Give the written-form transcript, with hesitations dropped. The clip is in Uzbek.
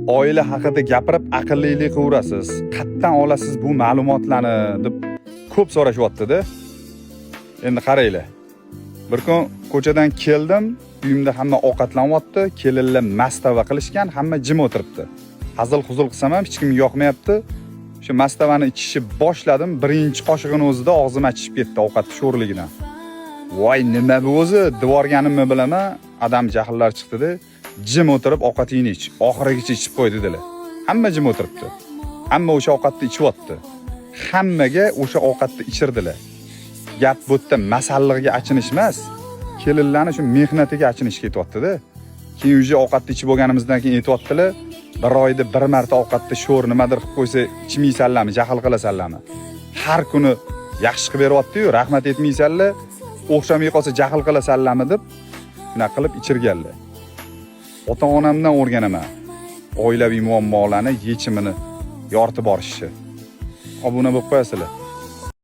Oila haqida gapirib, aqllilik qilaverasiz, qayerdan olasiz bu ma'lumotlarni, deb ko'p so'rashyapti-da. Endi qaranglar, bir kun ko'chadan keldim, uyimda hamma ovqatlanyapti, kelinlar mastava qilishgan, hamma jim o'tiribdi. Hazil huzul qilsam ham hech kimga yoqmayapti. O'sha mastavani ichishni boshladim, birinchi qoshig'ini o'zida og'zim achishib ketdi ovqatni sho'rligidan. "Voy, nima bu o'zi?" devorganimni bilaman, adam jahllar chiqdida, "Jim o'tirib ovqatingni ich, oxirigacha ichib qo'y", dedilar. Hamma jim o'tiribdi, hamma o'sha ovqatni ichyapti, hammaga o'sha ovqatni ichirdilar. Gap bu yerda masallig'iga achinish emas, kelinlarni shu mehnatiga achinish ketyaptida. Keyin уже ovqatni ichib bo'lganimizdan keyin aytyaptilar: "Bir oyda bir marta ovqatni sho'r nimadir qilib qo'ysa, ichmaysanlarmi, jahl qilasanlarmi? Har kuni yaxshi qilib beryaptiyu, rahmat aytmaysanlar, o'xshamay qolsa, jahl qilasanlarmi?" deb shunaqa qilib ichirganlar. Ota onamdan o'rganaman oilaviy muammolarni yechimini yoritib borishni. Obuna bo'lib qo'yasizlar.